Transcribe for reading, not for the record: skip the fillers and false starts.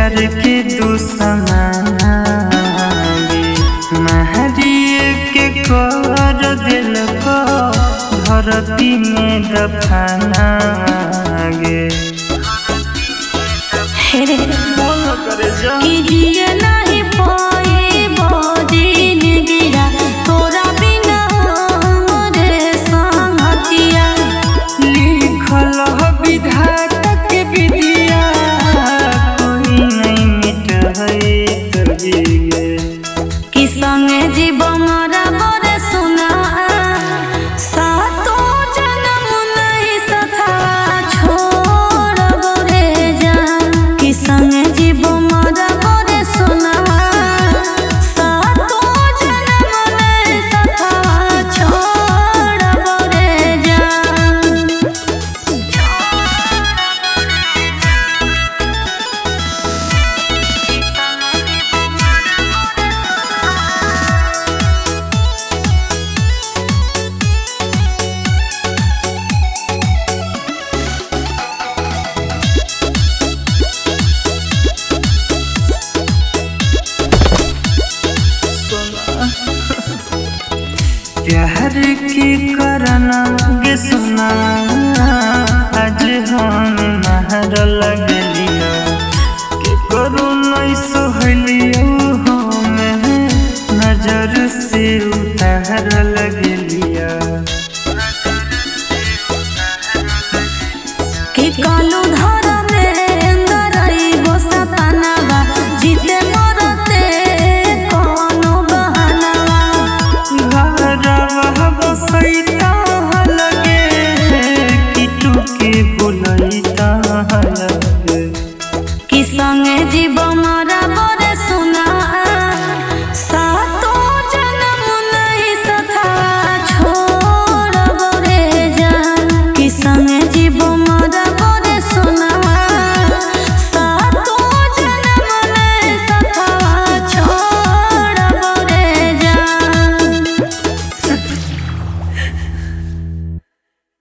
प्यार के दुश्मन महरी के कर दिल को धरती में दफना गे। कि जिए नहीं पाइबो जिनगिया तोरा बिना हमरे संगतिया। लिखल विधाता के विधिया कोई नहीं मिटैत गे। कि संगे जीव मरब रे सोना सातो जन्म नहीं सथा छोड़ब रे जान। कि संगे जीव मरब रे सोना सातो जन्म नहीं सथा छोड़ब रे जान। प्यार की करना गे सुना आज हम महर लगलिया के करू नहीं सोहलियो हम नजर से उतार लगलिया। कि कालू धरा में अंदर सपनावा जीते मरते कोनो बहानावा। घरवा बसैता लगे किटू के बुलैता लगे। कि संगे जीव मरब रे सोना सातो जन्म नहीं सथा छोड़ब रे जान। कि संगे जीव मरब